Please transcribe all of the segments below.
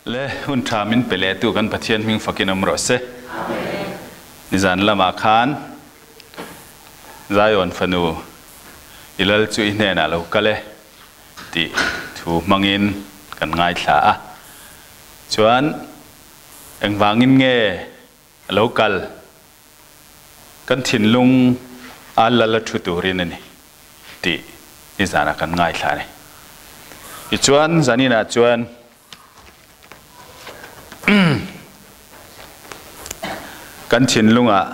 Le hun tha min pe leh tu kan Pathian hming fakin awm rawh se. Nizan lamah khan Zion fanu i lal chu i hnenah lo kal e tih thu hmangin kan ngaithla a. Chuan engvangin nge a lo kal? Kan thinlung a lal a thu turin a ni tih nizanah kan ngaithla a ni. Tichuan zaninah chuan Kan thinlungah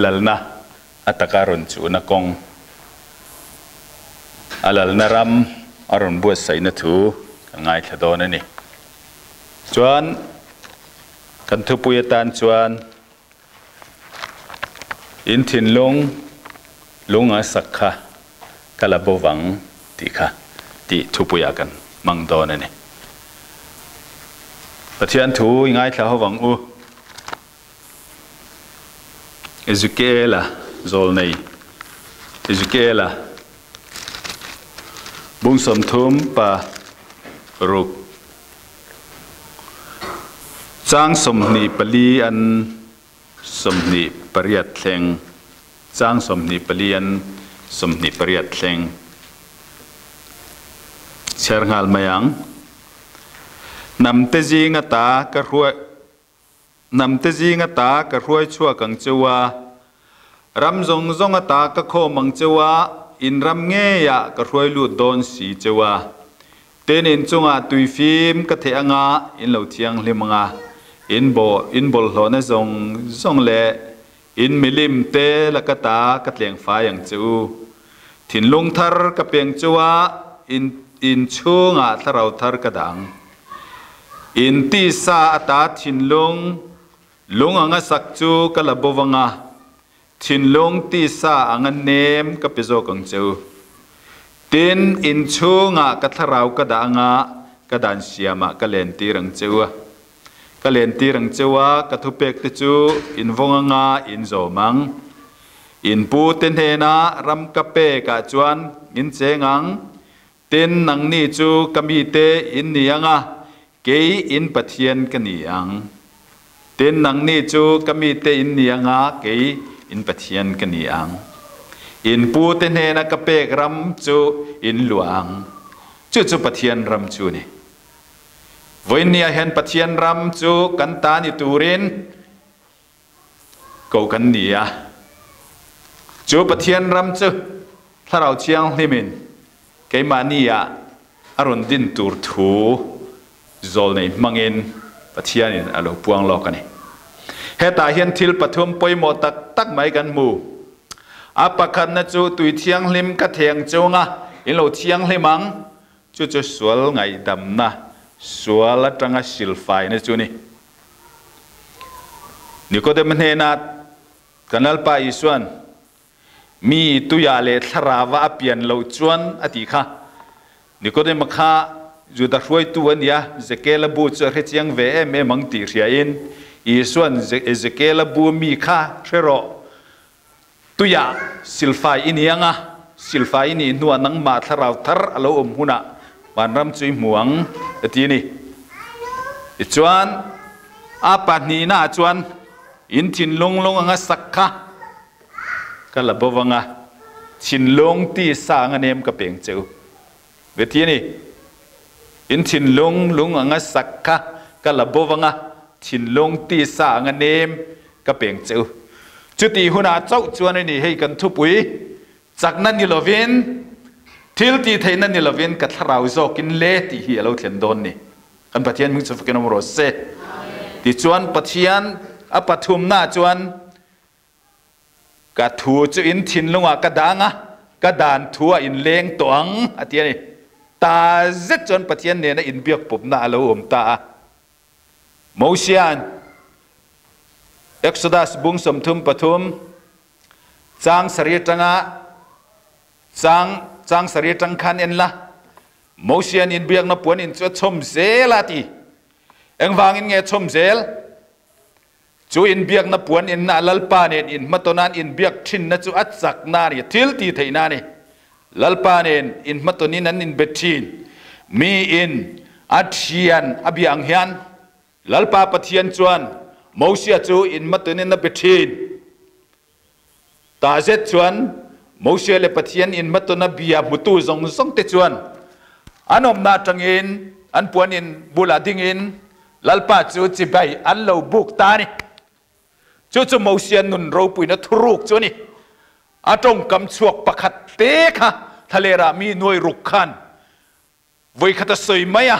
lalna a taka rawn chuhna kawng, a lalna ram a rawn buatsaihna thu kan ngaithla dawn a ni. Chuan kan thupui atan chuan in thinlung lung a sak kha ka la bo vang tih kha tih thupuiah kan hmang dawn a ni. Pathian thu i ngaithla ho vang u. Ezekiela zawlnei Ezekiela bung 36 chang 24 an 28 thleng chang 24 an 28 thleng chhiar nghal mai ang. Hnamte zing ata ka hruai Hnamte zing ata ka hruai chhuak ang cheu a, ram zawng zawng ata ka khawm ang cheu a, in ram ngeiah ka hruai lut dawn si cheu a. Tin in chungah tui fim ka theh anga in lo thianghlim anga, in bawh in bawlhhlawhna zawng zawng leh in milim te laka ta ka tleng fai ang che u. Thinlung thar ka peng cheu a, in in chhungah thlarau thar ka dah ang. In tisa ata thinlung lung anga sak chu ka la bo vanga, Thinlung tisa anga nem ka pe zawk ang che u. Tin, in chhungah ka thlarau ka dah anga ka dan siamah ka lentir ang che u a. Ka lentir ang che u a, ka thupek te chu in vawng anga in zawm ang. In pu te hnena ram ka pekah chuan in cheng ang. Tin, nangni chu ka mite in ni ang a, kei in Pathian ka ni ang. Tin, nangni chu ka mite in ni ang a, kei in Pathian ka ni ang. In pute hnena ka pek ram chu in luah ang. Chu chu Pathian ram chu a ni. Vawiinniah hian Pathian ram chu kan ta ni turin ko kan ni a. Chu Pathian ram chu Thlarau Thianghlimin keimahni ah a rawn din tur thu zawlnei hmangin Pathianin a lo puang lawk a ni. Hetah hian thil pathum pawimawh tak tak mai kan hmu. A pakhatna chu tui thianghlim ka theng chunga in lo thianghlim ang, chu chu sual ngaihdamna, sual atanga silfaina chu a ni. Nikodema hnenah kan Lalpa Isuan, Mi tuiah leh thlarava a pian loh chuan a tih kha. Nikodema kha Juda hruaitu a nia, Ezekiela bu chu a hre chiang ve em em ang tih hriain Isuan Ezekiela bu mi kha hre rawh, tuiah silfai i ni ang a, silfai i nih hnuah nangmah thlarau thar a lo awm hunah vanram chu i hmu ang a ti a ni. Tichuan, a pahnihnaah chuan in thinlung lung anga sak kha ka la bo vang a, thinlung tisa anga nem ka peng che u. Ve ti a ni. In thinlung lung anga sak kha ka la bo vang a, thinlung tisa anga nem ka peng che u. Chutih hunah chauh chuan a ni hei kan thupui chakna ni lovin, thil tih theihna ni lovin ka thlarau zawkin le tih hi a lo thlen dawn ni. Kan Pathian hming chu fakin awm rawh se. Tichuan Pathian a pathumnaah chuan Ka thu chu in thinlungah ka dang a, ka dan thu ah in leng tawh ang, a ti a ni. Ta zet chuan Pathian nena inbiak pawpna a lo awm ta a. Mosia'n Exodus bung 33 chang sarih atanga chang chang sarih atang khan en la, Mosia'n inbiakna puan in chu a chhawm zel a ti. Engvangin nge a chhawm zel? Chu inbiakna puan inna Lalpa nen inhmatawna'n inbiak thinna chu a chakna a ni, thil ti theihna a ni. Lalpa nen inhmatawnin an inbe thin. Miin A thian a bia ang hian Lalpa Pathian chuan Mosia chu inmatunin a be thin. Tah zet chuan Mosia leh Pathian inmatuna bia hmutu zawng zawngte chuan an awmna atangin an puan in bulah dingin Lalpa chu chibai an lo buk ta a ni. Chu chu Mosia nun ropuina thuruk chu a ni. A tawngkam chhuak pakhat te kha thlalerah mi nuai ruk khan Voikhat a sawi mai a,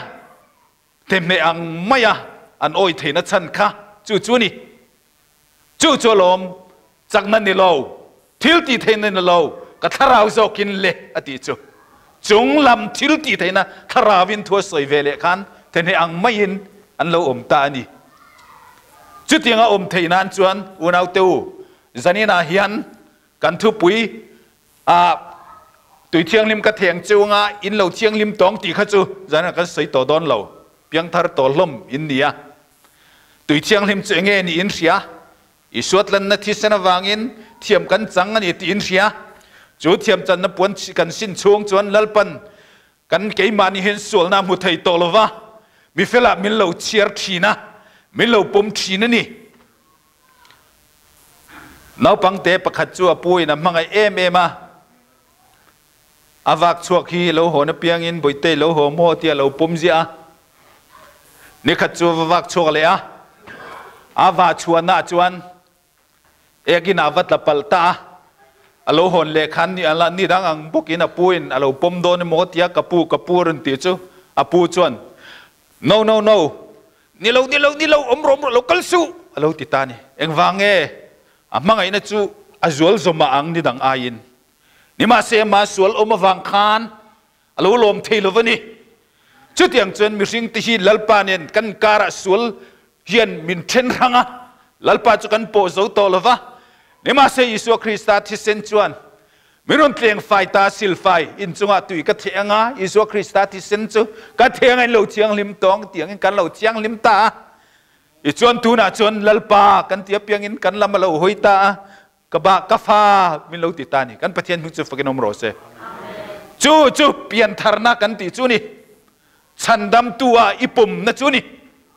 hnemhneh ang mai a an awi theihna chhan kha chu chu a ni. Chu chu alawm chakna ni lo, thil tih theihna ni lo, ka thlarau zawkin le a tih chu. Chung lam thil tih theihna thlarauin thu a sawi ve leh khan thehhneh ang maiin an lo awm ta a ni. Chutianga awm theih nan chuan unaute u, zaninah hian kan thupui A tui thianghlim ka theng chunga in lo thianghlim tawng tih kha chu zanah kan sawi tawh dawn lo. Piangthar tawh hlawm in ni a. Tui thianghlim chu enge nih in hria? Isua tlanna thisen avangin thiam kan chang a ni tih in hria. Chu thiam channa puan kan sin chhung chuan Lalpan kan keimahni hian sualna a hmu thei tawh lo va, mifelah min lo chhiar thin a, min lo pawm thin a ni. Naupangte pakhat chu a pu in a hmangaih em em a, a vak chhuak hi lo hawn apiangin Bawitei lo haw maw tia lo pawm ziah a. Nikhat chu va vak chhuak leh a, a vah chhuahna ah chuan ek in ah va tla palh ta a, a lo hawn leh khan ni ala ni dang ang bawkin a pu in a lo pawm dawn emaw tia ka pu ka pu a rawn tih chu a pu chuan No no no Ni lo, ni lo, ni lo, awm rawh, awm rawh, lo kal suh, a lo ti ta a ni. Engvang nge a hmangaihna chu a zual zawmah ang ni dang aiin? Nimahse, ama sual awm avang khan a lo lawm thei lo va ni. Chutiang chuan mihringte hi Lalpa nen kan karah sual hian min then hrang a, Lalpa chu kan pawh zo tawh lo va. Nimahse, Isua Krista thisen chuan Min rawn tleng fai ta silfai in chungah tui ka theh anga Isua Krista thisen chu ka theh anga in lo thianghlim tawng tiangin kan lo thianghlim ta a. I chuan tunah chuan Lalpa kan ti apiangin kan lam a lo hawi ta a, ka ba ka fa min lo ti ta ni. Kan Pathian hming chu fakin awm rawh se. Chu chu piantharna kan tih chu ni. Chhandamtu ah i pumna chu ni.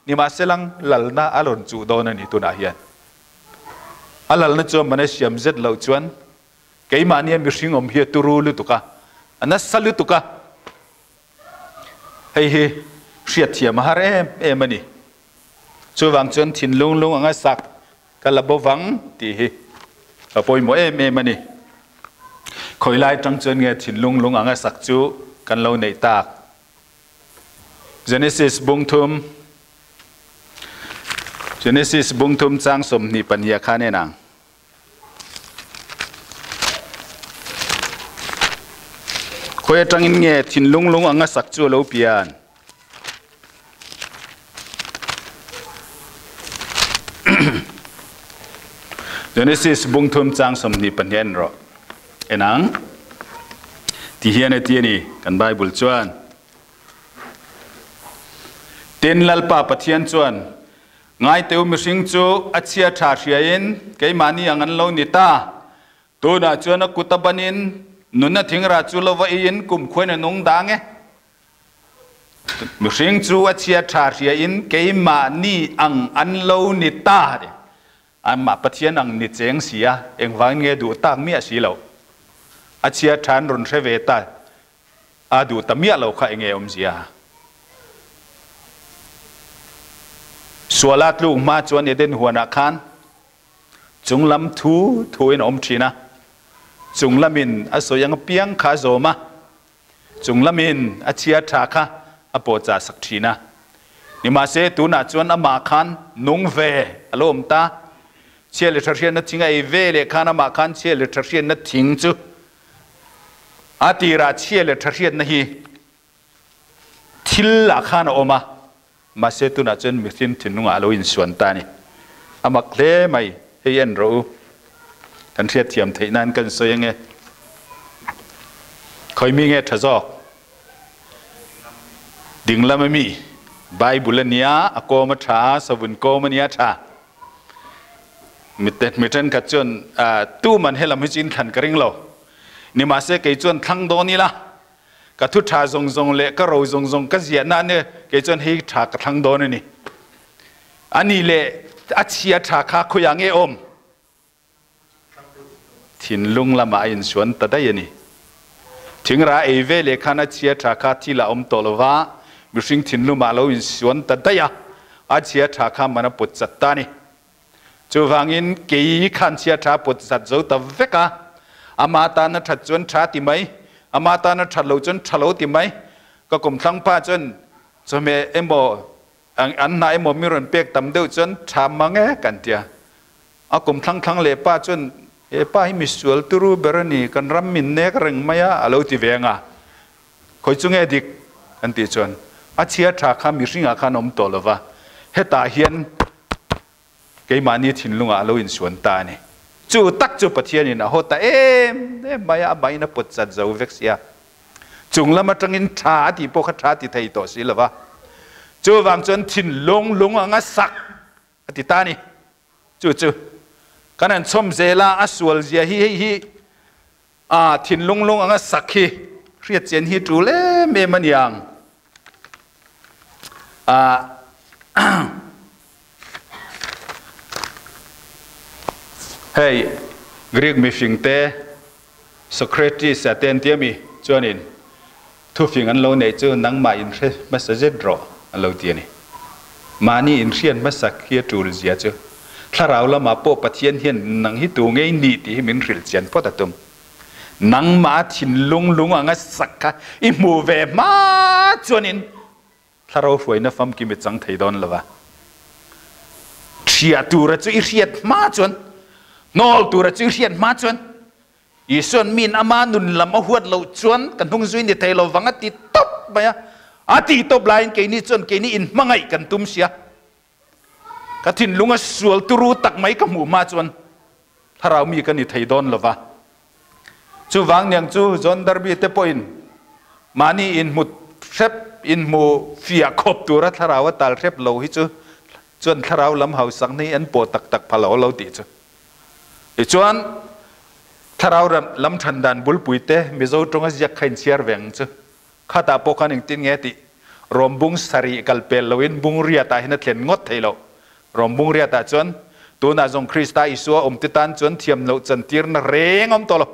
Nimahselang lalna a rawn chuh dawn a ni tunah hian. A lalna chu a man a siam zet loh chuan Keimahnia mihring awm hi a turu lutuk a, a nasa lutuk a, hei hi hriatthiam a har em em a ni. Chuvang chuan thinlung lung anga sak ka la bo vang tih hi a pawimawh em em a ni. Khawi lai tang chuan nge thinlung lung anga sak chu kan lo neih tak? Genesis bung thum Genesis bung thum chang 22 khan en ang. Khawi atangin nge thinlung lung anga sak chu a lo pian? Genesis bung thum chang 22 en rawh. Enang ti hian a ti a ni kan Bible chuan. Tin Lalpa Pathian chuan Ngaiteu mihring chu a chhia tha hriain keimahni ang an lo ni ta. Tunah chuan a kut a banin nunna thingrah chu lo va eiin kumkhuain a nung dang e. Mihring chu a chhia tha hriain keimahni ang an lo ni ta. Amah Pathian ang ni cheng si a, engvangin nge duh tak miah si lo. A chhia tha an rawn hre ve ta. A duh ta miah lo kha enge awmzia? Suala tluk hma chuan Eden huanah khan chunglam thu thuin a awm thin a, chunglamin a sawi ang apiang kha a zawm a, chunglamin a chhia tha kha a pawhchah sak thin a. Nimahse tunah chuan amah khan nung ve a lo awm ta. Chhia leh tha hriatna thing a ei ve leh khan amah khan chhia leh tha hriatna thing chu A tirah chhia leh tha hriatna hi thil ah khan a awm a, mahse tunah chuan mihring thinlungah a lo insuan ta a ni. A mak hle mai, hei en rawh u. Kan hriatthiam theih nan kan sawi ange. Khawi mi nge tha zawk? Dinglam a mi? Bible a nia, a kawm a tha a, savun kawm a nia tha. Mi thenkhat chuan tuman helam hi chu in thlan ka ring lo. Nimahse kei chuan thlang dawn ila. Ka thu tha zawng zawng leh ka ro zawng zawng ka ziahna ania kei chuan hei tha ka thlang dawn a ni. A nih leh a chhia tha kha khawiah nge awm? Thinlung lamah a insuan ta daih a ni. Thingra ei ve leh khan a chhia tha kha thil a awm tawh lo va, mihring thinlumah a lo insuan ta daih a, a chhia tha kha man a put chat ta a ni. Chuvangin kei khan chhia tha put chat zo ta vek a, ama tana that chuan tha ti mai, ama tana that lo chuan tha lo ti mai. Ka kumthlang pa chuan chawhmeh emaw an hnah emaw mi rawn pek tam deuh chuan tha mang e kan tia. A kum thlang thlang leh pa chuan, He pa hi misual turu ber a ni, kan ram min nek reng mai a, a lo ti ve ang a. Khawi chu nge dik? Kan tih chuan, A chhia tha kha mihringah khan awm tawh lo va, hetah hian keimahni thinlungah a lo insuan ta a ni. Chu tak chu Pathianin a haw ta em em mai a, amahin a pawt chat zo vek sia. Chung lam atangin tha a tih pawh kha tha ti thei tawh si lo va. Chuvang chuan thinlung lung anga sak a ti ta a ni. Chu chu kan han chhawm zel a, a sual zia hi hei hi a thinlung lung anga sak hi hriat chian hi tul em em a niang. Hei Greek mihring te Socrates a te an ti ami chuanin Thufing an lo neih chu nangmah inhre hmasa zet rawh an lo ti a ni. Mahni inhriat hmasak hi a tul zia chu thlarau lamah pawh Pathian hian nang hi tu ngei ni tih hi min hrilh chian phawt a tum. Nangmah thinlung lung anga sak kha i hmuh ve hma chuanin thlarau hruaina famkim i chang thei dawn lo va. Hria tura chu i hriat hma chuan, hnawl tura chu i hriat hma chuan Isuan miin ama nun lam a huat loh chuan ka hnung zui ni thei lo vang a ti tawp mai a. A tih tawp laiin keini chuan keini inhmangaih kan tum sia. Ka thinlung a sual turu tak mai ka hmuh hma chuan thlarau mi ka ni thei dawn lo va. Chuvang niang chu John Darby te pawhin mahni inhmu hrep, inhmu fiah khawp tura thlarau a tal hrep lo hi chu chuan thlarau lam hausakna hi an pawh tak tak pha lo lo tih chu. Tichuan, thlarau lam ṭhan dan bulpuite Mizo ṭawnga ziak kha inchhiar ve ang chu. Khatah pawh khan engtin nge tih Rom bung sarih kal pel loin bung riatah hian a thlen ngawt thei lo. Rom bung riatah chuan, Tunah zawng Krista Isua awmte tan chuan thiam loh chantirna reng awm tawh lo.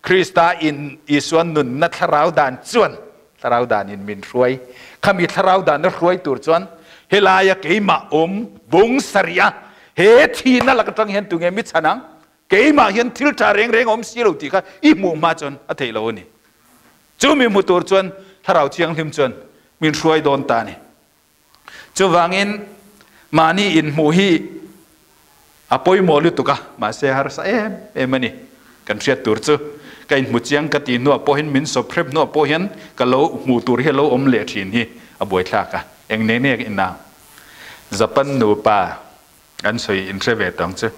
Krista in Isua nunna thlarau dan chuan thlarau danin min hruai. Khami thlarau dana hruai tur chuan helaia keimah awm bung sarih a he thihna lak atang hian tunge mi chhan ang? Keimah hian thil tha reng reng awm si lo tih kha i hmuh hma chuan a theih lo a ni. Chumi hmu tur chuan Thlarau Thianghlim chuan min hruai dawn ta a ni. Chuvangin mahni inhmuh hi a pawimawh lutuk a, mahse harsa em em a ni. Kan hriat tur chu ka inhmu chiang ka tih hnuah pawhin min sawp hrep hnuah pawh hian ka lo hmuh tur hi a lo awm leh thin hi a buaithlak a. Eng nen nge inang? Japan nupa an sawi inhre ve tawng chu.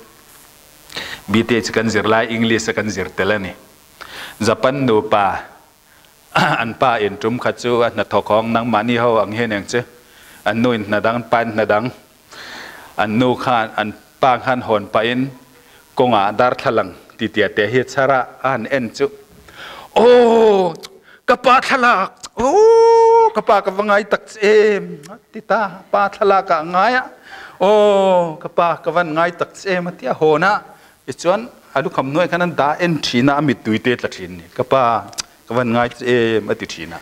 BTH kan zir lai English a kan zir tel a ni. Japan nupa an pa in tum khat chu a hnathawk hawng nangmahni ho ang hian eng chu an nu in hna dang an pa in hna dang an nu khan an pa khan hawn pah in kawngah darthlalang titia te hi chhar a a han en chu aw ka pa thlalak aw ka pa ka va ngai tak che em a ti ta pa thlalak ah ngai a aw ka pa ka van ngai tak che em a ti a hawn a Tichuan a lukham hnuai khan an dah en thin a, a mittui te tla thin ni. Ka pa, ka van ngai che em a ti thin a.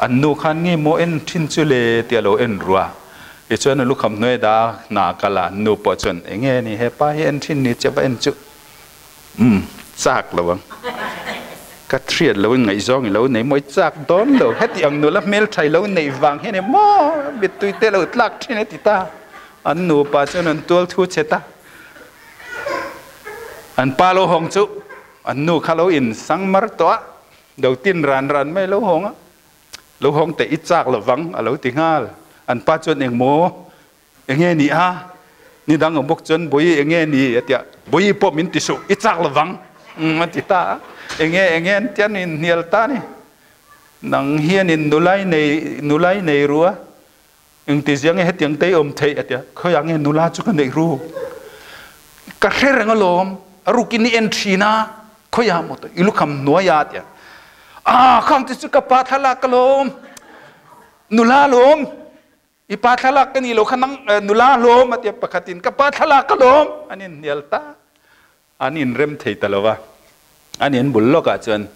An nu khan nge maw en thin chu le ti a lo en rua. Tichuan a lukham hnuai a dah a, hna a kal a, an nu pawh chuan enge ni he pa hi en thin ni che va en chu. Umm, chak lo ang. Ka hriat lo in ngaihzawng i lo nei maw i chak dawn lo. Heti ang nula hmeltha i lo neih vang hian e maw mittui te lo tlak thin a ti ta. An nupa chuan an tual thu che ta. An pa lo hawng chu an nu kha lo in sang mar tawh a, do tin ran ran mai lo hawng a, lo hawng teh i chak lovang a lo ti nghal. An pa chuan engmaw enge ni a, ni dang ang bawk chuan Bawihi enge ni a ti a, Bawihi pawh min ti suh i chak lovang a ti ta a, enge enge an ti a ni hnial ta a ni. Nang hianin nulai nei nulai nei ru a, Engtizia nge hetiang te i awm theih? a ti a. Khawiah nge nula chu ka neih ru? Ka hre reng alawm, a rukin i en thin a, khawiah maw i lukham hnuai a? a ti a. A khang te chu ka pa thlalak alawm. Nula lawm. I pa thlalak ka ni lo kha nang nula lawm atia pakhatin ka pa thlalak alawm an in hnial ta. An in rem thei ta lo va. An in bul lawkah chuan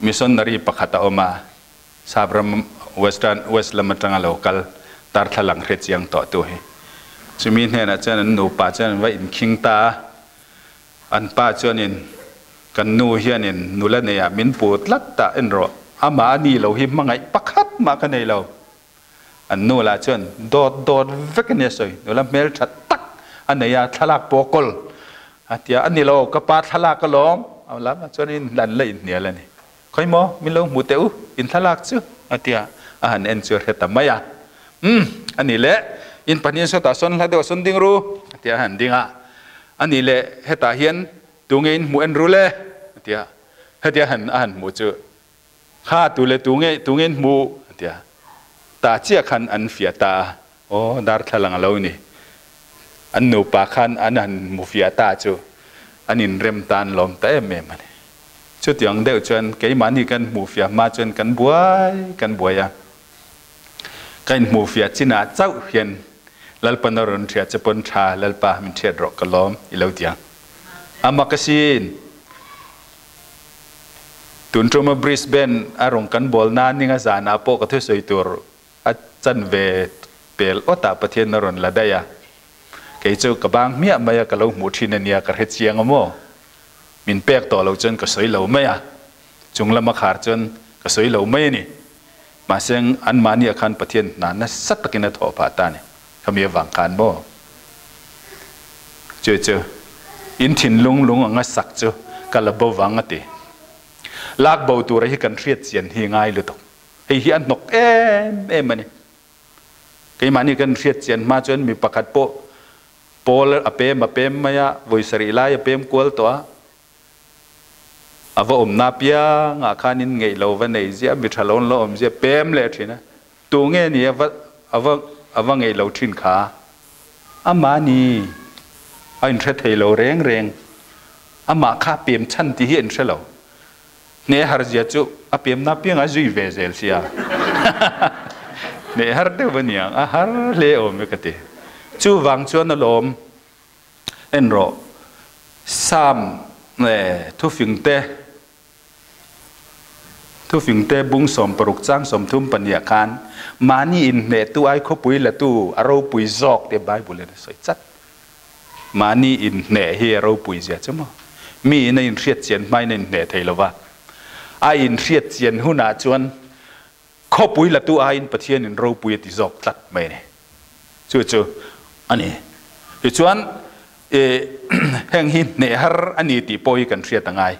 missionary pakhat a awm a, Sapram western west lam atanga lo kal darthlalang hre chiang tawh tu hi. Chumi hnenah chuan an nupa chuan an va inkhing ta a, an pa chuanin kan nu hianin nula neiah min pu tlat ta en rawh, amah a ni lo hi hmangaih pakhat mah ka nei lo. An nu lah chuan dawt dawt vek a nia sawi, nula hmeltha tak a nei a, thlalak pawh kawl a tia, a ni lo, ka pa thlalak alawm, a lamah chuan in an la inhnial a ni. Khawi maw, min lo hmu teh u, in thlalak chu, a tia, a han en chu a hre ta mai a. Umm, a ni le, in pahnihin sawtah sawn hla deuh a sawn ding ru, a tia a han ding a. A ni le, hetah hian tunge in hmuh en ru le, a tia, hetia han a han hmuh chu Kha tu le tu nge tu nge in hmu a ti a. Ta chiah khan an fiah ta a, aw darthlalang a lo ni. An nupa khan an han hmu fiah ta chu an inrem ta an lawm ta em em a ni. Chutiang deuh chuan keimahni kan hmuh fiah hma chuan kan buai kan buai a. Ka inhmuh fiah chinah chauh hian Lalpan a rawn hriat che pawn tha Lalpa min hriat rawh ka lawm i lo ti ang. A mak asin. Tun tuma Brisbane a rawn kan bawl nan ning a zanah pawh ka thusawi tur a chan ve pel awt ah Pathian a rawn la daih a. Kei chu ka bang hmiah mai a ka lo hmuh thin a nia ka hre chiang a maw? Min pek tawh lo chuan ka sawi lo mai a, chung lama khar chuan ka sawi lo mai a ni. Mahse anmahni ah khan Pathian hna nasa takin a thawh phah ta a ni. Khami avang khan maw? Chu chu in thinlung lung anga sak chu ka la bo vang a ti. Lak bo tura hi kan hriat chian hi ngai lutuk. Hei hi a hnawk em em a ni. Keimahni kan hriat chian hma chuan mi pakhat pawh pawl a pem a pem mai a, vawi sarih lai a pem kual tawh a. A va awmna piangah khan in ngeih lo va nei ziah, mi tha lo an lo awm ziah, pem leh thin a. Tu nge ni a va a va a va ngeih lo thin kha? Amah ni a inhre thei lo reng reng. Amah kha pem chhan tih hi a inhre lo. Hne har zia chu a pemna piangah a zui ve zel sia. Hne har deuh a niang, a har hle awm e ka ti. Chuvang chuan alawm en rawh, Psalm leh thufingte Thufingte bung 60 chang 32 khan mahni inhnehtu ai khawpui latu a ropui zawk tih Bible in a sawi chat. Mahni inhneh hi a ropui zia chu maw? Mi in a inhriat chian hmain a inhneh thei lo va, a inhriat chian hunah chuan khawpui latu aiin Pathian in ropui a ti zawk tlat mai a ni. Chu chu a ni. Tichuan heng hi hneh har a ni tih pawh hi kan hriat a ngai.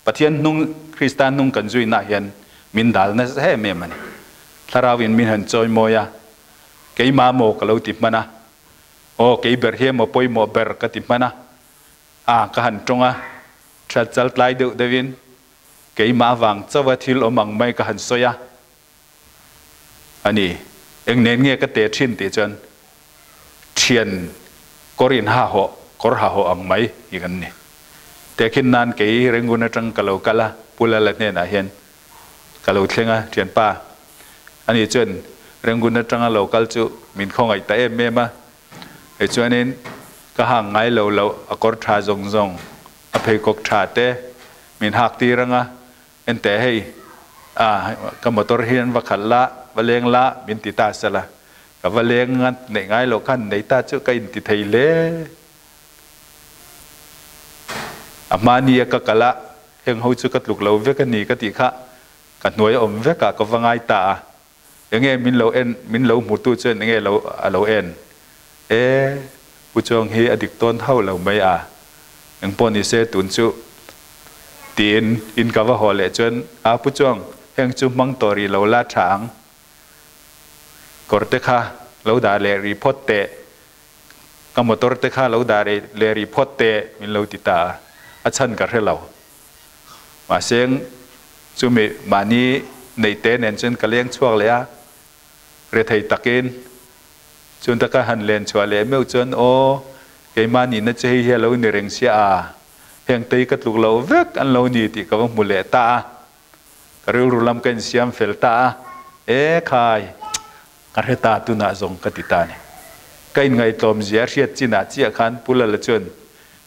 Pathian hnung, Krista hnung kan zuinah hian min dal nasa em em a ni. Thlarau in min han chawimawi a, keimah maw ka lo ti hman a, aw kei ber hi emaw pawimawh ber ka ti hman a, a ka han tawng a, that chal tlai deuh deuhin keimah vang chauha thil awm ang mai ka han sawi a, A ni, eng nen nge ka te thin tih chuan thian kawr in ha hawh, kawr ha hawh ang mai hi kan ni. Tehkhin nan kei Rangoon atang ka lo kal a, Pu Lala hnenah hian ka lo thleng a, thianpa, ani chuan Rangoon atanga lo kal chu min khawngaih ta em em a, hei chuanin ka hang ngai lo loh a kawr tha zawng zawng, a pheikhawk tha te min hak tir ang a, Enteh hei, ah, ka motor hi an va khalh la, va leng la, min ti ta sela. Ka va leng a neih ngai loh khan nei ta chu ka inti thei hle. A hmani a ka kal a, heng ho chu ka tluk lo vek a ni ka tih kha, ka hnuai a awm vek a, ka va ngai ta a. Enge min lo en, min lo hmutu chuan enge lo a lo en? E, Pu Chuang hi a dik tawn hauh lo mai a, engpawh ni se tun chu tiin in ka va haw leh chuan, A Pu Chuang, heng chu hmang tawh rih lo la tha ang, kawr te kha lo dah leh rih phawt teh, ka motor te kha lo dah leh rih phawt teh min lo ti ta a, a chhan ka hre lo. Mahse, chumi mahni neihte nen chuan ka leng chhuak leh a, rethei takin chun taka han len chhuah leh meuh chuan aw, keimah nihna che hei hi a lo ni reng sia a, heng tei ka tluk loh vek an lo ni tih ka va hmu leh ta a. Ka rilru lam ka insiam fel ta a, E khai, ka hre ta tunah zawng ka ti ta a ni. Ka inngaihtlawm zia hriat chinah chiah khan Pu Lala chuan,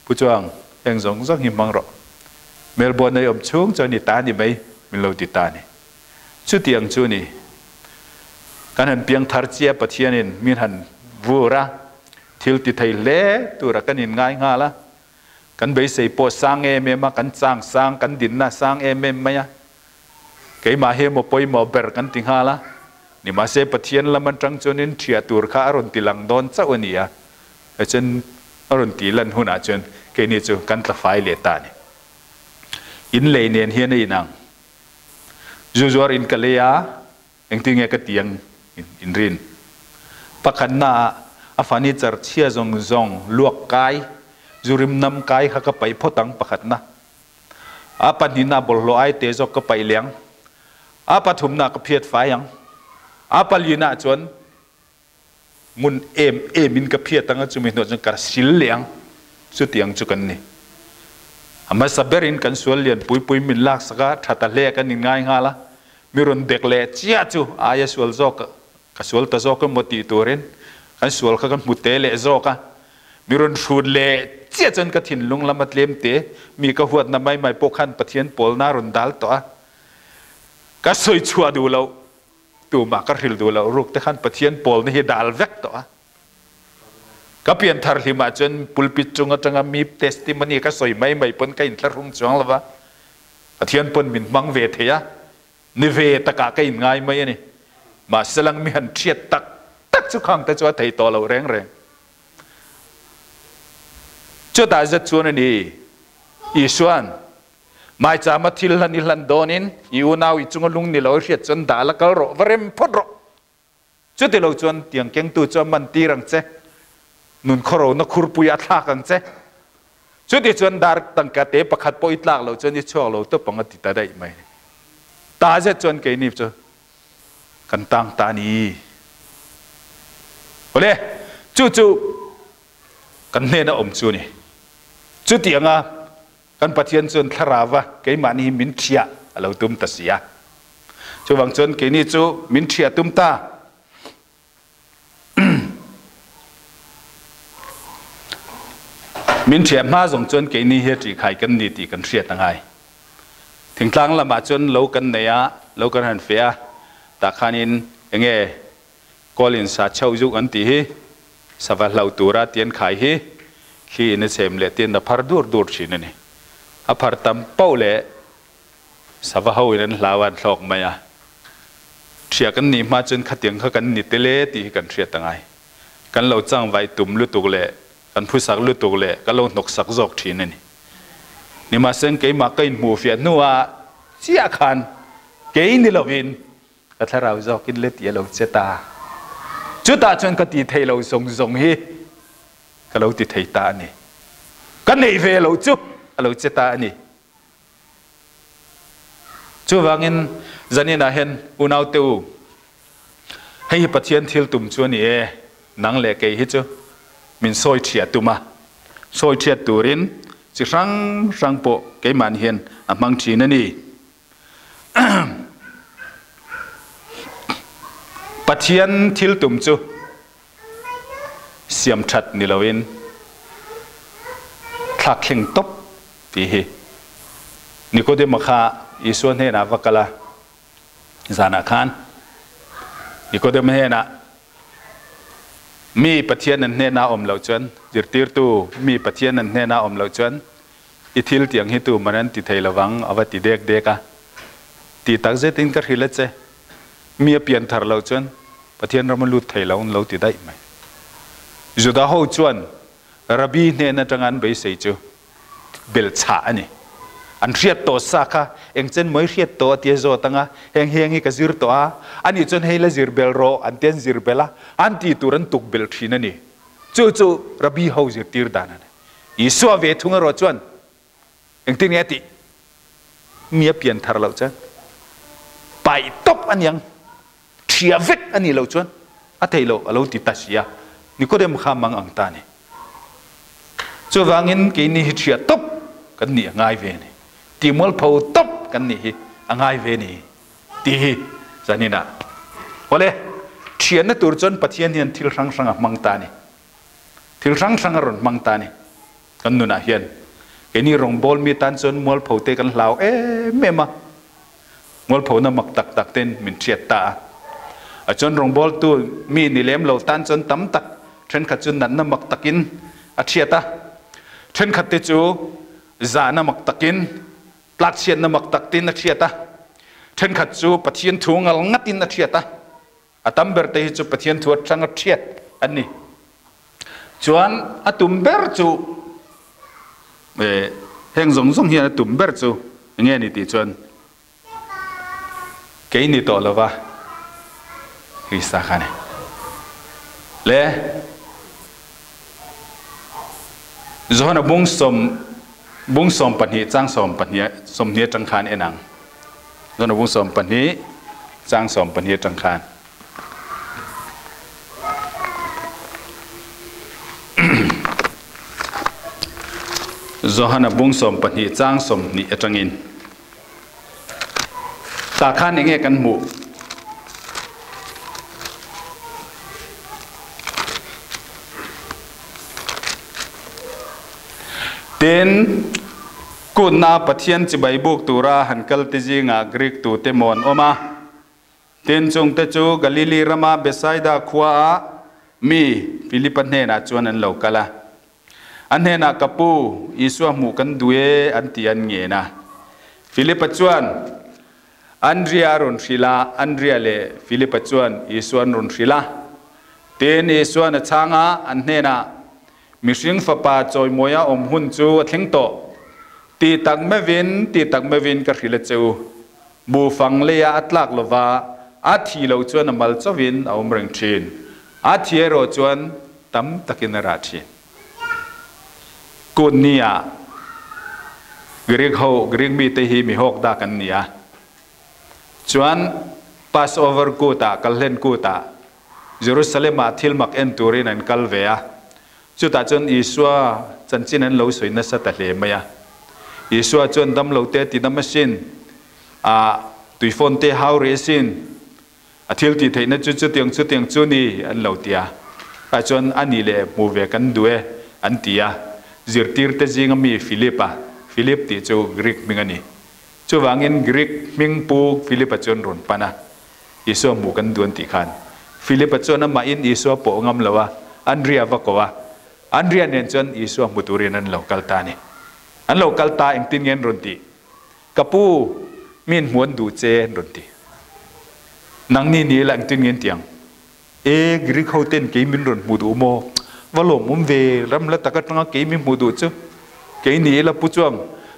Pu Chuang, heng zawng zawng hi hmang rawh. Melbourne a i awm chhung chuan i ta ni mai, min lo ti ta a ni. Chutiang chu ni. Kan han piang thar chiah Pathianin min han vur a, thil ti thei hle tura kan inngai nghal a. Kan beisei pawh sang em em a, kan chang sang, kan dinna sang em em mai a. Keimah hi emaw pawimawh ber kan ti nghal a, nimahse Pathian lam atang chuanin ṭhiah tur kha a rawn ti lang dawn chauh a ni a, chuan a rawn tih lan hunah chuan keini chu kan tla fai leh ta a ni. In lei nen hian a inang. Zu zuar in ka lei a, Engtin nge ka ti ang in rin? Pakhatna ah a furniture chhia zawng zawng luak kai, zu rim nam kai kha ka paih phawt ang pakhatna. A pahnihna bawlhhlawh ai te zawk ka paih leh ang. A pathumna ka phiat fai ang. A palina ah chuan ngun em em in ka phiat ang a, chumi hnuah chuan ka sil leh ang. Chutiang chu kan ni. A hmasa berin kan sual lian pui pui min laksak a, tha ta hle kan inngai nghal a, mi rawn dek leh chiah chu aia sual zawk ka sual ta zawk emaw tih turin kan sual kha kan hmu te leh zawk a, mi rawn hrut leh chiah chuan ka thinlung lam a tlem te, mi ka huatna mai mai pawh khan Pathian pawlna a rawn dal tawh a, ka sawi chhuah duh loh. Tumah ka hril duh loh ruk te khan Pathian pawlna hi dal vek tawh a. Ka pianthar hlim ah chuan pulpit chung atanga mi testimony ka sawi mai mai pawn ka inthlahrung chuang lo va. Pathian pawn min hmang ve thei a, ni ve takah ka inngai mai a ni. Mahse lang mi han thiat tak tak chu khang te chu a thei tawh lo reng reng. Chutah zet chuan a ni, Isua'n Maichama thil hlan i hlan dawnin i unau i chunga lung ni lo i hriat chuan dah la kal rawh, va rem phawt rawh. Chuti lo chuan tiang kengtu chu a man tir ang che, nun khawrona khurpui a thlak ang che. Chuti chuan dar tangka te pakhat pawh i tlak loh chuan i chhuak lo tawp ang a ti ta daih mai. Ta zet chuan keini chu kan tang ta a ni. Awle, chu chu kan hnena awm chu a ni. Chutianga Kan Pathian chuan thlarauva keimahni hi min ṭhiah a lo tum ta si a. Chuvang chuan keini chu min ṭhiah tum ta. Min ṭhiah hma zawng chuan keini hi ṭihkhai kan ni tih kan hriat a ngai. Thingtlang lamah chuan lo kan nei a, lo kan han feh a, tah khanin enge Kawlin sa chauh zuk an tih hi sava hlauh tura ti an khai hi thli in a chhem leh tiin a phar dur dur thin a ni. A phar tam poh leh sava ho in an hlau a an thlawk mai a. Ṭhia kan nih hma chuan khatiang kha kan ni tel e tih hi kan hriat a ngai. Kan lo chang vaih tum lutuk leh kan phusak lutuk leh ka lo hnawksak zawk thin a ni. Nimahseng keimah ka inhmuhfiah hnuah chiah khan kei ni lovin Ka thlarau zawkin le ti a lo che ta. Chutah chuan ka ti thei lo zawng zawng hi ka lo ti thei ta a ni. Ka neih ve lo chu a lo che ta a ni. Chuvangin zanin ah hian unaute u, hei hi Pathian thil tum chu a ni e, nang leh kei hi chu min sawi thiah tum a, sawi thiat turin chi hrang hrang pawh keimahni hian a hmang thin a ni. Pathian thil tum chu siam that ni loin thlak thleng tawp ti hi Nikodema kha Isua hnenah va kal a, zanah khan Nikodema hnenah mi Pathian an hnenah awm loh chuan zirtirtu mi Pathian an hnenah awm loh chuan I thil tiang hi tu man an ti thei lovang a va ti dek dek a. Ti tak zetin ka hrilh a che. Mi a pian thar loh chuan Pathian ram a lut thei lo an lo ti daih mai. Juda ho chuan Rabbi hnen atanga an beisei chu belchhah a ni. An hriat tawh sa kha engchen mawi hriat tawh a tia zawt anga heng heng hi ka zir tawh a, ani chuan hei la zir bel rawh an tia an zir bel a, an tih tur an tuk bel thin a ni. Chu chu Rabbi ho zirtir dan a ni. Isua ve thung erawh chuan engtin nge a tih? Mi a pian thar loh chuan paih tawp a niang, ṭhia vek a nih loh chuan a theih loh a lo ti ta si a, Nikodem kha mang ang ta a ni. Chuvangin keini hi ṭhia tawp kan nih a ngai ve a ni, tihmualpho tawp kan nih hi a ngai ve a ni. Tih hi zaninah awle thianna tur chuan Pathian hian thil hrang hrang a hmang ta a ni. Thil hrang hrang a rawn hmang ta a ni. Kan nunah hian keini rawngbâwl mi tan chuan mualpho te kan hlau em em a, mualphona mak tak tak ten min hriat ta a. A chuan rawngbâwltu mi ni lem lo tan chuan tam tak thenkhat chu natna mak takin a hriat a, thenkhat te chu zahna mak takin Tlakchhiatna mak tak tin a hriat a, thenkhat chu Pathian thu ngal ngatin a hriat a, a tam ber te hi chu Pathian thu atanga hriat an ni. Chuan a tum ber chu heng zawng zawng hian a tum ber chu enge ni tih chuan Kei ni tawh lova Krista kha ni. Le Johana bung sawm bung 12 chang 12 sawmhnih atang khan en ang. Johana bung 12 chang 12 atang khan. Johana bung 12 chang 20 atangin. Tah khan enge kan hmuh? Tin, kutna Pathian chibai buk tura han kal te zingah Greek tute maw an awm a. Tin, chungte chu Galili rama Bethsaida khuaah mi Filipa hnenah chuan an lo kal a. A hnenah, Ka pu, Isua hmuh kan duh e, an ti an ngen a. Filipa chuan Andria a rawn hrilh a, Andria leh Filipa chuan Isua an rawn hrilh a. Tin, Isua'n a chhang a, an hnenah, Mihring Fapa chawimawia awm hun chu a thleng tawh. Ti tak meuhin, ti tak meuhin ka hrilh a che u. Buhfang leia a tlak lova, a thi loh chuan a mal chauhin a awm reng thin. A thi erawh chuan tam takin a rah thin. Kut ni ah Greek ho, Greek mite hi mi hawk dak an ni a. Chuan Passover kut ah, Kalhlen kut ah Jerusalem ah thil mak en turin an kal ve a. Chutah chuan Isua chanchin an lo sawi nasa ta hle mai a. Isua chuan damlo te ti dam asin, ah tuifawn te hau rih asin, A thil tih theihna chu chutiang chutiang chu ni an lo ti a. Tah chuan a ni leh hmu ve kan duh e an ti a. Zirtirte zinga mi Philip-a, Philip tih chu Greek hming a ni. Chuvangin Greek hming pu Philip-a chuan rawn pan a, Isua hmuh kan duh an tih khan. Philip-a chuan amahin Isua pawh ngam lo a, Andria va ko a. Andria nen chuan Isua hmu turin an lo kal ta a ni. An lo kal ta engtin nge an rawn tih? Ka pu, min hmuan duh che an rawn ti. Nangni ni ila engtin nge an ti ang? E, Greek ho ten kei min rawn hmu duh maw? Va lawmawm ve, ram la tak atanga kei min hmuh duh chu. Kei ni ila pu chuang,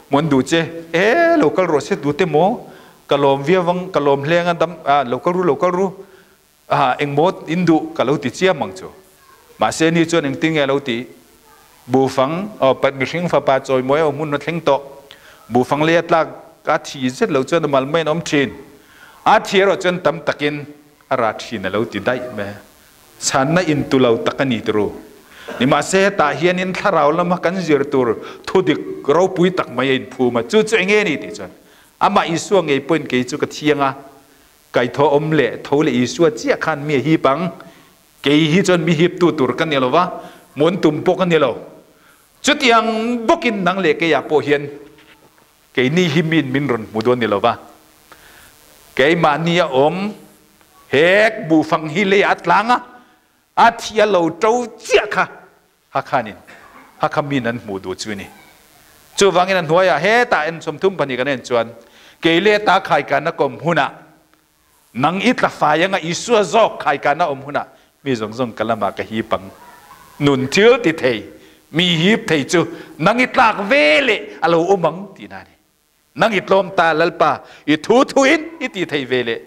hmuan duh che. E, lo kal rawh se duh te maw? Ka lawm viau ang, ka lawm hleng a dam, ah, lo kal ru, lo kal ru. Ah, engmaw in duh ka lo ti chiam ang chu. Mahse ni chuan engtin nge a lo tih? Buhfang, aw, pat mihring fapa chawimawi a hmun a thleng tawh. Buhfang lei a tlak a thi zet lo chuan a mal mai an awm thin. A thi erawh chuan tam takin a rah thin a lo ti daih mai. Chhanna in tu lo tak a ni turu. Nimahse hetah hianin thlarau lama kan zir tur thudik ropui tak mai a inphum a, chu chu enge ni tih chuan amah Isua ngei pawhin kei chu ka thiang a, Kaithaw awm leh tho leh Isua chiah khan mi a hip ang. Kei hi chuan mi hiptu tur ka ni lo va, hmuan tum pawh ka ni lo. Chutiang bawkin nang leh keiah pawh hian keini hi miin min rawn hmu dawn ni lo va. Keimahni a awm hek buhfang hi leiah a tlang a, a thi a lo to chiah kha Hakhanin Hakha min an hmuh duh chu a ni. Chuvangin a hnuaiah hetah en 32 kan en chuan kei leh ta khaikana kawm hunah nang i tla fai anga Isua zawk khaikana awm hunah mi zawng zawng ka lamah ka hip ang. Nun thil ti thei, mi hip thei chu nang i tlak ve leh a lo awm ang tihna a ni. Nang i tlawm ta Lalpa, i thu thuin i ti thei ve leh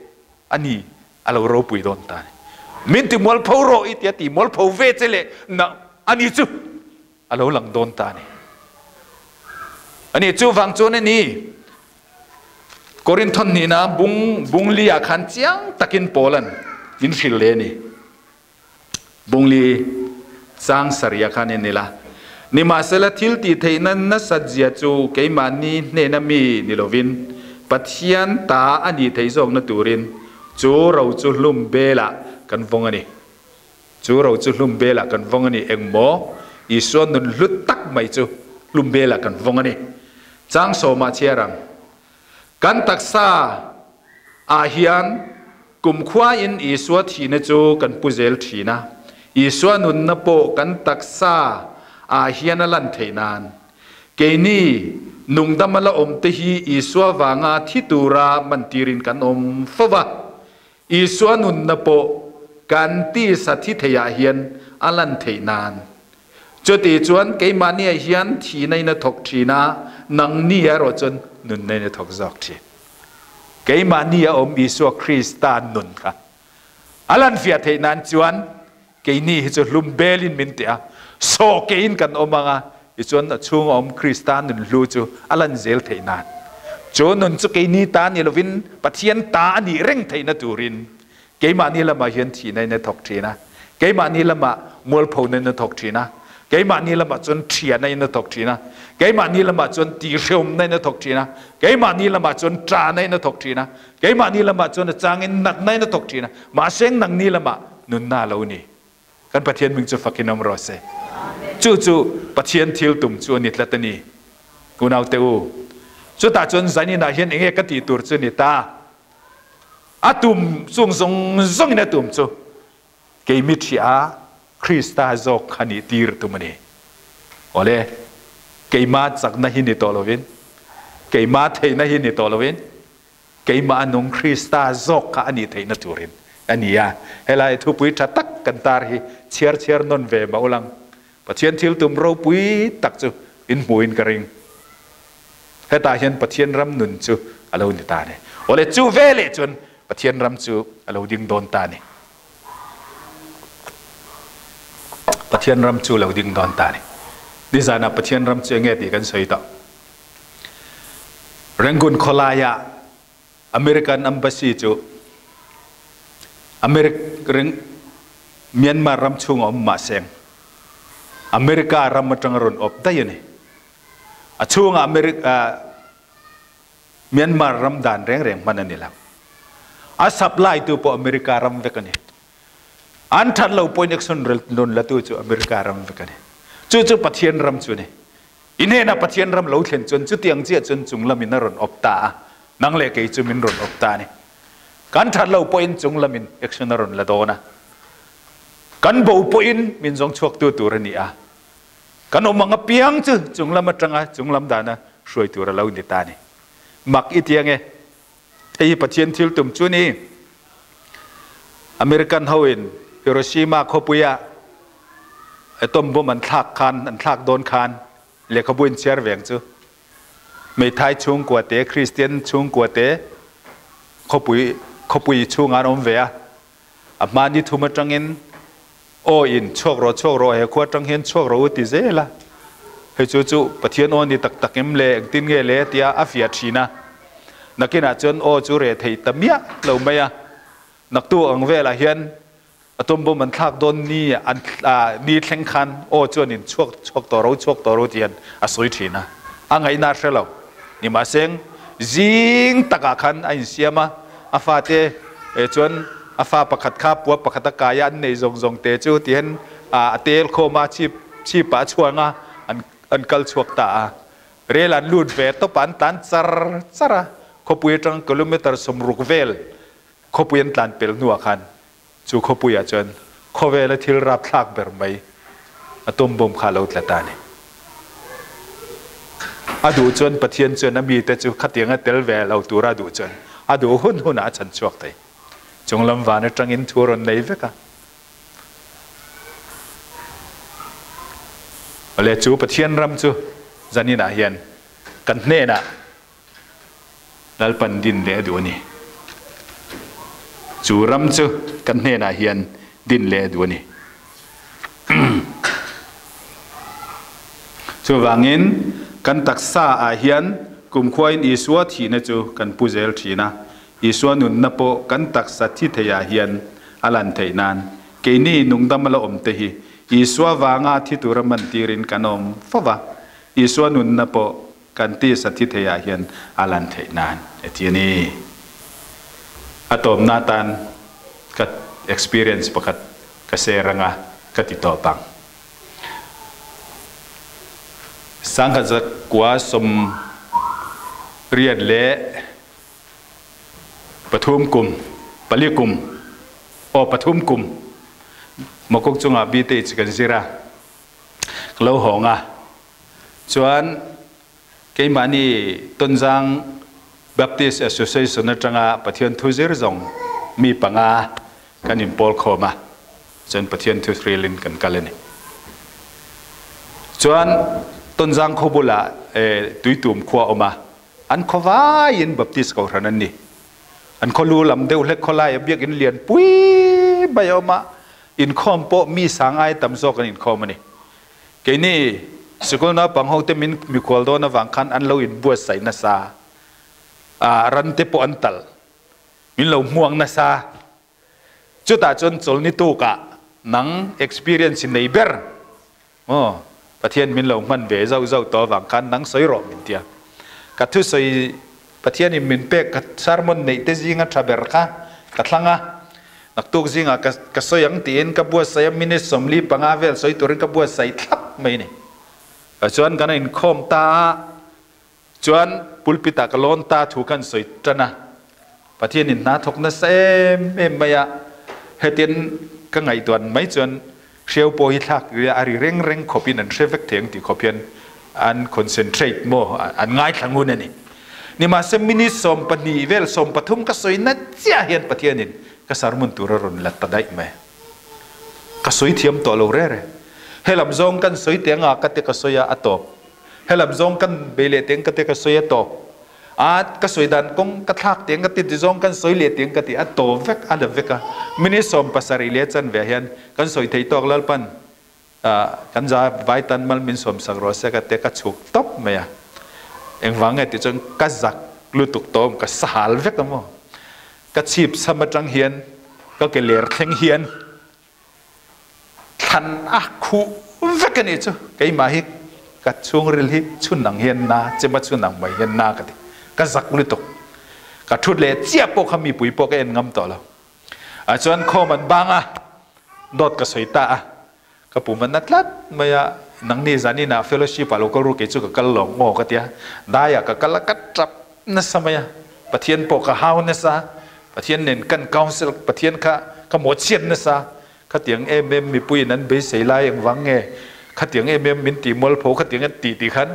a ni, a lo ropui dawn ta ni. Min ti mualpho rawh i tia ti mualpho ve che leh na a ni chu a lo lang dawn ta ni. A ni chu vang chuan a ni Korinthon hnihna bung bung li ah khan chiang takin Paulan min hrilh le a ni. Bungli chang sarih khan en ila. Nimahsela thil tih theihna nasat zia chu keimahni hnena mi ni lovin Pathian ta a nih theih zawkna turin chu ro chu hlum belah kan vawng a ni. Chu ro chu hlum belah kan vawng a ni. Engmaw? Isua nun hlut tak mai chu hlum belah kan vawng a ni. Chang sawmah chhiar ang. Kan taksa ah hian kumkhua in Isua thihna chu kan pu zel thin a, Isua nunna pawh kan taksa ah hian a lan theih nan keini nungdam a la awm te hi Isua vanga thi tura mantirin kan awm fo va, Isua nunna pawh kan tisa thi theiah hian a lan theih nan. Chuti chuan keimahniah hian thihna in a thawk thin a, nangni erawh chuan nunna in a thawk zawk thin. Keimahni a awm Isua Krista nun kha a lan fiah theih nan chuan keini hi chu hlum belin min ti a, sawh kein kan awm ang a, tichuan a chhunga awm Krista nun hlu chu a lan zel theih nan. Chu nun chu keini ta ni lovin Pathian ta a nih reng theihna turin Keimahni lamah hian thihna in a thawk thin a, keimahni lamah mualphona in a thawk thin a, keimahni lamah chuan thiana in a thawk thin a, keimahni lamah chuan tihreumna in a thawk thin a, keimahni lamah chuan ṭahna in a thawk thin a, keimahni lamah chuan a changin natna in a thawk thin a, mahse nangni lamah nunna a lo ni. Kan Pathian hming chu fakin awm rawh se. Chu chu Pathian thil tum chu a ni tlat a ni. Unaute u, chutah chuan zaninah hian enge ka tih tur chu ni ta? A tum chung zawng zawngin a tum chu kei mithriah Krista zawk kha nih tir tum a ni. Awle, keimah chakna hi ni tawh lovin, keimah theihna hi ni tawh lovin, keimah a nung Krista zawk kha a nih theihna turin a ni a. Helai thupui tha tak kan tar hi chhiar chhiar nawn ve mah ulang. Pathian thil tum ropui tak chu in hmuhin ka ring. Hetah hian Pathian ram nun chu a lo ni ta a ni. Awle, chu veleh chuan Pathian ram chu a lo ding dawn ta a ni. Pathian ram chu a lo ding dawn ta a ni. Nizanah Pathian ram chu enge tih kan sawi tawh. Rangoon khawlaiah American Embassy chu Americ Myanmar ram chhunga awm mahse America ram atanga rawn awp daih a ni. A chhunga America Myanmar ram dan reng reng hman a ni lo. A supply tu pawh America ram vek a ni. An that lo point action rawn la tu chu America ram vek a ni. Chu chu Pathian ram chu a ni. I hnenah Pathian ram lo thlen chuan chutiang chiah chuan chung lamin a rawn awp ta a, nang leh kei chu min rawn awp ta a ni. Kan that lo pawhin chung lamin action a rawn la dawn a. Kan bo pawhin min zawng chhuaktu tur a ni a. Kan awm ang apiang chu chung lam atanga chung lam dana hruai tur a lo ni ta a ni. Mak i ti ange. Hei hi Pathian thil tum chu ni. American hoin Hiroshima khawpuia atom bomb an thlak khan an thlak dawn khan lehkhabu in chhiar veng chu Meithai chhungkua te Christian chhungkua te khawpui khawpui chhungah an awm ve a. A hma ni thum atangin Aw in chhuak rawh chhuak rawh he khua atang hian chhuak rawh u ti zel a. Hei chu chu Pathian aw ni tak tak em le engtin nge le tia a fiah thin a. Nakinah chuan aw chu reh thei ta miah lo mai a. Naktu ang velah hian atom bomb an thlak dawn ni an ni thleng khan aw chuan in chhuak chhuak tawh ro chhuak tawh ro ti hian a sawi thin a. A ngaihna a hre lo. Nimahseng zing takah khan a insiam a, a fate chuan a fa pakhat kha puap pakhat a kai a, an nei zawng zawng te chu ti hian a tel khawm a, chhip chhipah a chhuang a, an an kal chhuak ta a. Rel an lut ve tawp a, an tlan char char a, khawpui atang kilometer 60 vel khawpui an tlan pel hnuah khan Chu khawpuiah chuan khawvela thil rapthlak ber mai atom bomb kha a lo tla ta a ni. A duh chuan Pathian chuan a mite chu khatianga tel ve lo tura a duh chuan a duh hun hunah a chhan chhuak thei. Chunglam van atangin thu a rawn nei vek a. Awle chu Pathian ram chu zaninah hian kan hnenah Lalpan din leh a duh a ni. Chu ram chu kan hnenah hian din leh a duh a ni. Chuvangin kan taksa ah hian kumkhuain Isua thihna chu kan pu zel thin a, Isua nunna pawh kan taksa thi theiah hian a lan theih nan keini nungdam a la awm te hi Isua vanga thi tura mantirin kan awm fo va, Isua nunna pawh. Kan tisa thi thei ah hian a lan theih nan a ti a ni. A tawpna atan ka experience pakhat ka share anga ka ti tawp ang. Sangkhat zakua 83 kum, pali kum, aw pathum kum Mokok chungah BTH kan zir a, ka lo hawng a. Chuan keimahni Tonzang Baptist Association atanga Pathian thu zir zawng mi panga kan inpawl khawm a, chuan Pathian thu hril in kan kal a ni. Chuan Tonzang khaw bulah Tuitum khua a awm a, an khaw vaiin Baptist kohhran an ni. An khaw lu lam deuh hlek khawlai a biakinn lian pui mai a awm a, inkhawm pawh mi sang ai tam zawk an inkhawm a ni. Keini sikul naupang hote min mikhual dawn avang khan an lo inbuatsaih nasa a, ran te pawh an talh. Min lo hmuang nasa. Chutah chuan chawlni tukah nang experience i nei ber maw? Pathian min lo hman ve zauh zauh tawh avang khan nang sawi rawh min tia. Ka thusawi Pathian in min pek ka sermon neih te zinga tha ber kha ka thlang a. Naktuk zingah ka ka sawi ang tiin ka buatsaih a, minute 45 vel sawi turin ka buatsaih thlap mai a ni. Chuan kan inkhawm ta a. Chuan pulpit ah ka lawn ta thu khan sawi tan a, Pathian in hna thawk nasa em em mai a, hetin ka ngaihtuan mai chuan hreu pawh hi thlak a ri reng reng khawp in an hre vek thei ang tih khawp hian an concentrate maw an ngaithla ngun a ni. Nimahse minute 12 vel 13 ka sawi na chiah hian Pathian in ka sermon tur a rawn la ta daih mai. Ka sawi thiam tawh lo rere. Helam zawng kan sawi teh anga ka te ka sawi a a tawp. Helam zawng kan bei leh teng ka ti ka sawi a tawp. A ka sawi dan kawng ka thlak teng ka ti ti zawng kan sawi leh teng ka ti a tawp vek a la vek a. Minute 70 leh chanve ah hian kan sawi thei tawk Lalpan kan za vai tan mal min sawm sak rawh se ka ti a ka chhuk tawp mai a. Engvang nge tih chuan ka zak lutuk tawm ka sahal vek a maw. Ka chhip sam atang hian ka ke ler thleng hian Thlan a khuh vek a nih chu. Keimah hi ka chhungril hi chhun ang hian na, chema chhun ang mai hian na ka ti. Ka zak lutuk. Ka thut leh chiah pawh kha mipui pawh ka en ngam tawh lo. Ah chuan khawm an bang a, dawt ka sawi ta a. Ka pum a na tlat mai a, nangni zanin ah fellowship ah lo kal ru kei chu ka kal lo ngaw ka ti a. Dai ah ka kal a, ka tap nasa mai a. Pathian pawh ka hau nasa. Pathian nen kan council Pathian kha ka mawhchhiat nasa. Khatiang em em mipuiin an beisei lai engvang nge khatiang em em min tih mualpho khatiang an tih tih khan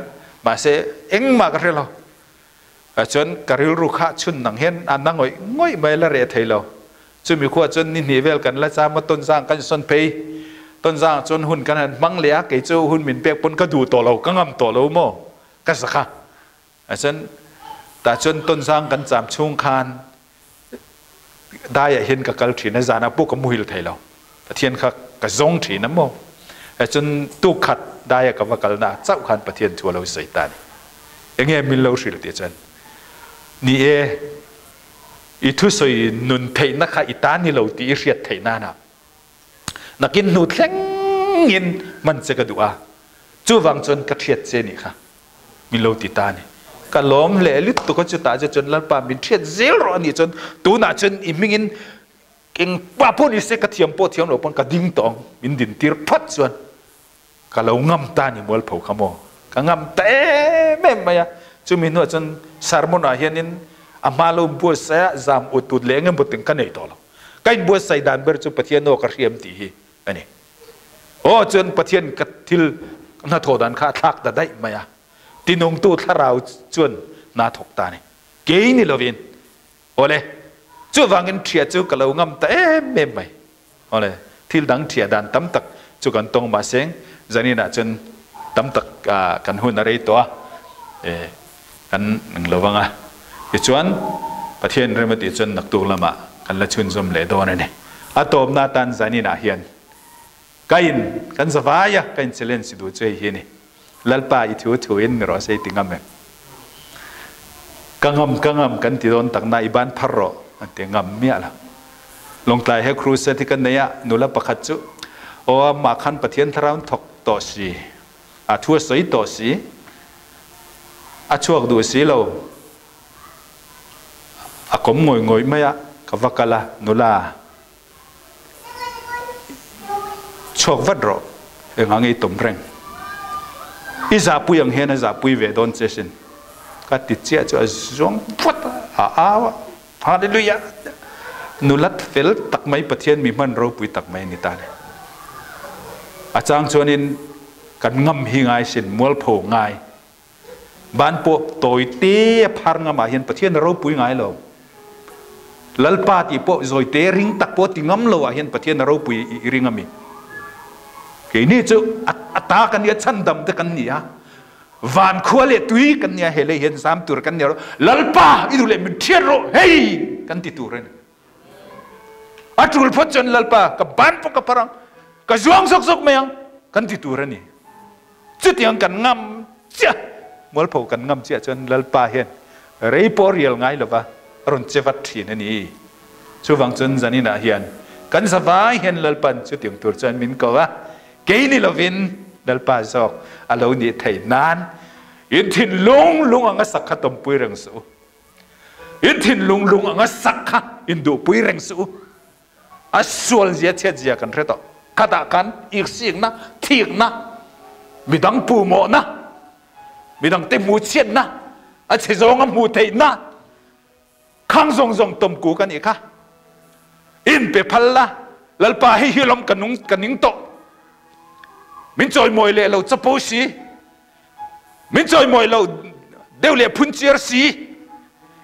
mahse engmah ka hre lo. Chuan ka rilru kha chhun nang hian a na ngawih ngawih mai la reh thei lo. Chumi khuah chuan ni hnih vel kan la cham a Tonzang kan sawn phei. Tonzang chuan hun kan han hmang leh a kei chu hun min pek pawn ka duh tawh lo ka ngam tawh lo maw ka zakha. Chuan tah chuan Tonzang kan cham chhung khan Dai ah hin ka kal thin a, zan ah pawh ka muhil thei lo. Pathian kha ka zawng thin a maw? Cun tukkhat dai ah ka va kal na chauh khan Pathian cu a lo sawi ta ni. Enge min lo hrilh ti cun, ni e, i thusawi nun theihnak kha i ta ni lo ti i hriat theih nan ah nakin hnu thleng in hman che ka duh a, cuvang cun ka ṭhiat che nih kha. Min lo ti ta a ni. Ka lawm hle lutuk a, chutah che chuan Lalpa min hriat zel rawh a nih chuan tunah chuan i hmingin engpa pawh ni se ka thiam pawh thiam lo pawn ka ding tawh ang, min din tir phawt chuan ka lo ngam ta a ni mualpho kha maw? Ka ngam ta em em mai a. Chumi hnuah chuan sermon ah hianin a hma lo buatsaih a zam ut ut leh engemaw ting ka nei tawh lo. Ka inbuatsaih dan ber chu Pathian aw ka hriam tih hi a ni. Aw chuan Pathian ka thil hnathawh dan kha a thlak ta daih mai a. Tinungtu thlarau chuan hna thawk ta a ni. Kei ni lovin. Awle, chuvangin ṭhia chu ka lo ngam ta em em mai. Awle, thil dang ṭhia dan tam tak chu kan tawng mahse zaninah chuan tam tak kan hun a rei tawh a, kan eng lo vang a. Tichuan, Pathian rem a tih chuan naktuk lamah kan la chhunzawm leh dawn a ni. A tawpna atan zaninah hian ka in kan zavai a, ka in challenge duh chu hei hi a ni. Lalpa i thu thu in mi rawh se i ti ngam em? Ka ngam, ka ngam kan ti dawn tak na i ban phar rawh an ti ngam miah lo. Lawngtlai he crusade hi kan nei a, nula pakhat chu aw amah khan Pathian thlarau in thawk tawh si, a thu a sawi tawh si. A chhuak duh si lo. A kawm ngawih ngawih mai a, ka va kal a, nula chhuak vat rawh, engah nge i tawm reng? I zahpui ang hian a zahpui ve dawn che sin. Ka ti chiah chu a zuang vat a, a au a, Hallelujah! Nulat fel tak mai Pathian mi hman ropui tak mai a ni ta ni. A chang chuanin kan ngam hi ngai sin, mualpho ngai. Ban pawh tawi te a phar ngam ah hian Pathian a ropui ngai lo. Lalpa tih pawh zawi te ring tak pawh ti ngam lo ah hian Pathian a ropui i ring a mi? Keini chu a ta kan nia, chhandam te kan ni a, van khua leh tui kan nia, he lei hian zam tur kan nia lo. Lalpa i duh leh min thiat rawh hei kan ti tur a ni. A tul phawt chuan Lalpa ka ban pawh ka phar ang, ka zuang zawk zawk mai ang kan ti tur a ni. Chutiang kan ngam chiah, mualpho kan ngam chiah chuan Lalpa hian rei pawh rial ngai lova a rawn che vat thin a ni. Chuvang chuan zaninah hian kan zavai hian Lalpan chutiang tur chuan min ko a, kei ni lovin Lalpa zawk a lo nih theih nan in thinlung lung anga sak kha tawmpui reng suh u. In thinlung lung anga sak kha in duhpui reng suh u. A sual zia chhiat zia kan hre tawh. Khatah khan iksikna, thikna, midang puhmawhna, midang te hmuh chhiatna, a chhe zawnga hmuh theihna, khang zawng zawng tawmku ka nih kha. In pe phal la, Lalpa hei hi lawm ka nung ka ning tawh. Min chawimawi leh lo chapo si. Min chawimawi lo deuh leh phunchiar si.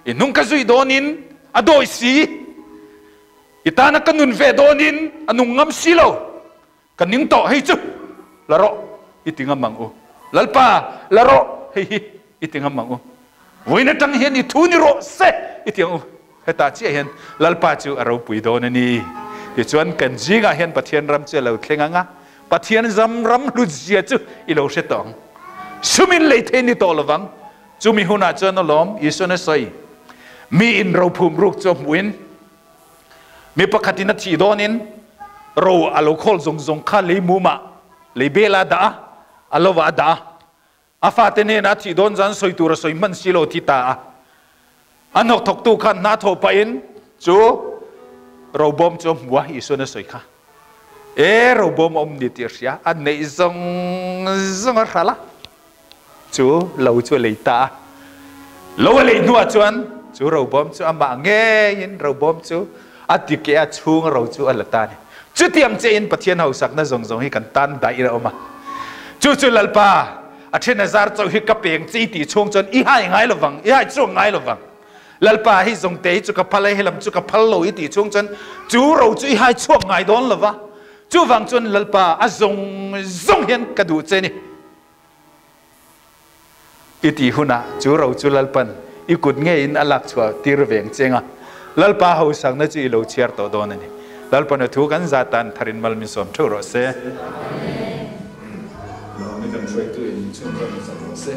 I hnung ka zui dawnin a dawi si. I tana ka nun ve dawnin a nung ngam si lo. Ka ning tawh hei chu la rawh i ti ngam ang u. Lalpa la rawh hei hi i ti ngam ang u. Vawiin atang hian i thu ni rawh se i ti ang u. Hetah chiah hian Lalpa chu a ropui dawn a ni. Tichuan kan zingah hian Pathian ram chu a lo thleng ang a, Pathian zam ram hlutzia chu i lo hre tawh ang. Sumin lei thei ni tawh lovang. Chumi hunah chuan alawm Isuan a sawi, Mi in rophum ruk chu a hmuhin, mi pakhatin a thih dawnin ro a lo khawl zawng zawng kha lei mumah, lei belah a dah a, a lovah a dah a. A fate hnenah a thih dawn zan sawi tur a sawi hman si lo thi ta a. A hnawkthawktu khan hna thawh pahin chu robawm chu a hmu a, Isuan a sawi kha. E, robawm a awm ni tih a hria, a neih zawng zawng a hral a, chu lo chu a lei ta a. Lo a lei hnuah chuan chu robawm chu amah ngeiin robawm chu a tike a chhung ro chu a la ta a ni. Chutiang chiahin Pathian hausakna zawng zawng hi kan tan daih a awm a. Chu chu Lalpa, a then a zar chauh hi ka peng che i tih chhung chuan i hai ngai lovang, i hai chuang ngai lovang. Lalpa, hei zawng te hi chu ka phal a, helam chu ka phal lo i tih chhung chuan chu ro chu i hai chhuak ngai dawn lova. Chuvang chuan Lalpa, a zawng zawng hian ka duh che ni. I tih hunah chu ro chu Lalpan i kut ngeiin a lak chhuah tir veng cheng a, Lalpa hausakna chu i lo chhiar tawh dawn a ni. Lalpan a thu kan za tan tharin mal min sawm theuh rawh se. Lawmi kan hruaitu in chhunzawm sak rawh se.